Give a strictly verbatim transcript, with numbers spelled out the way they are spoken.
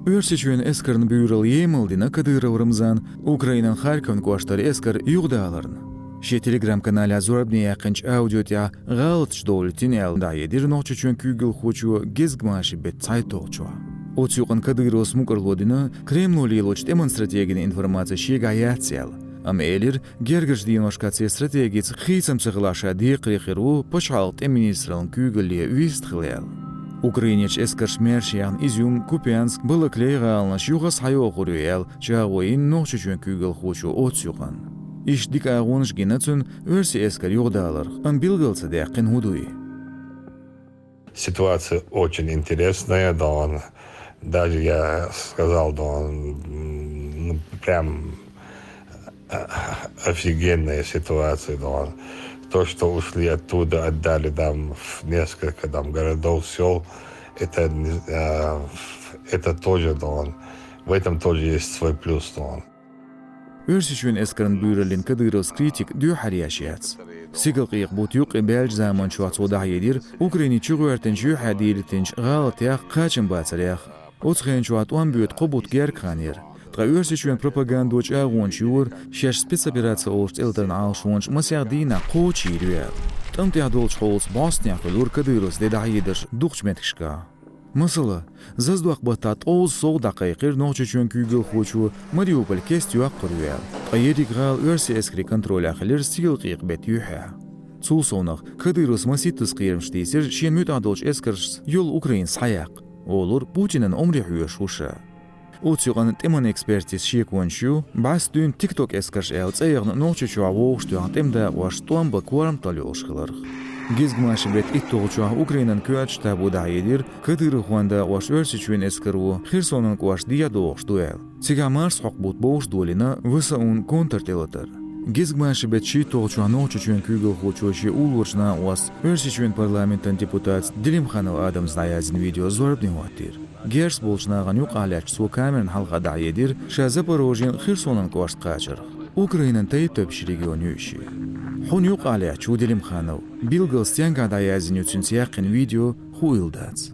Оьрсийчоьнан эскарна буьйрал емал дина Кадыров Рамзана Украинан Харькован кӀоштара эскар юхадаларна. Шен Telegram-каналехь зорбане яьккхинчу аудио тӀехь гӀалаташ долуьйтина аьлла дӀахьедира Нохчийчоьнан куьйгалхочо гезгмашин беттан цхьайтталгӀачохь. Оцу юкъана Кадыровс мукӀарло дина, Кремло лелочу тӀеман стратегина информаци шегахь яц аьлла, амма элира, гергарчу деношкахь церан стратегица хийцам ца хилахь ша декхаре хир ву пачхьалкхан тӀеман министраллин куьйгалле вистхила аьлла. Украинерчу эскарша маьрша яьхна Изюм, Купянск, Балаклей гӀаланаш юха а схьайохур ю аьлла, чӀагӀо йина Нохчийчоьнан куьйгалхочо оцу юкъана. Иштта дика агӀонаш гина цуьнан оьрсийн эскар юхадаларх, амма билгал ца даьккхина хӀун ду и. Ситуация очень интересная, да он, даже я сказал, да он, м, ну, прям э, офигенная ситуация, да он. То, что ушли оттуда, отдали там в несколько там городов, сел, это, не- э, это тоже, да он. В этом тоже есть свой плюс, да он. Оьрсийчоьнан эскарна буьйраллин Кадыровс критика дуьххьара еш яц. Стигалкъекъа бутт юккъе баьллачу заманчохь цо дӀахьедира Украине чугӀоьртинчу юьххьехь дийлийтинчу гӀалатех, кхачамбацарех. Оцу хенчохь тӀом боьду кхо бутт герга хан яра. Ткъа Оьрсийчоьнан пропагандо чӀагӀонаш йора, шаьш спецопераци олуш цӀе латарна Ӏалашончу масех дийнахь кхочушйийр ю аьлла. ТӀам тӀехь долчу хьолаца бӀостанехь хуьлура Кадыровс де дӀахьедарш дукхачу меттигашкахь. Масала, Зазадоккху баттахь ткъовза совгӀат дӀакхайкхира Нохчийчоьнан куьйгалхочо Мариуполь кеста йоккхур ю аьлла, ткъа ерриг гӀала оьрсийн эскарийн контролехь хилира Стигалкъекъа беттан юьххьехь. Цул совнах, Кадыровс масийттаза кхерамаш тийсира шена муьтӀахь долчу эскаршца йолу Украина схьаяккха, олура, Путинан омре хьоьжуш ву ша. Оцу юкъана тӀеман экспертийн шеконаш ю, бӀаьста дуьйна TikTok эскарш аьлла цӀе яхана Нохчийчохь вовшахтоьхна тӀеман дакъош тӀом бан корматалла йолуш хиларх. Гезгмашин беттан итталгӀачохь Украинан коьртачу штабо дӀахьедира, кадыровхойн дакъош Оьрсийчоьнан эскаро Херсонан кӀошт дехьадохуш ду аьлла. Цигахь марсхьокху бутт бовш долийна ВСУ-н контртӀелатар. Гезгмашин беттан шийтталгӀачохь Нохчийчоьнан куьйгалхочо шен уллорчу накъосташца Оьрсийчоьнан парламентан депутатца Делимханов Адамца дӀаяздина видео зорбане хӀоттийра. Герз болчу нахана юкъахь лаьтташ цо камеран хьалха дӀахьедира ша Запорожьен, Херсонан кӀошт кхачарх. Украинан тайп-тайпанчу регионийн ю и шен. Хьуна юкъахь лаьтташ ву Делимханов. Билггал стенгахь дӀаяздина ю цуьнца яьккхина видео, хуийла дац.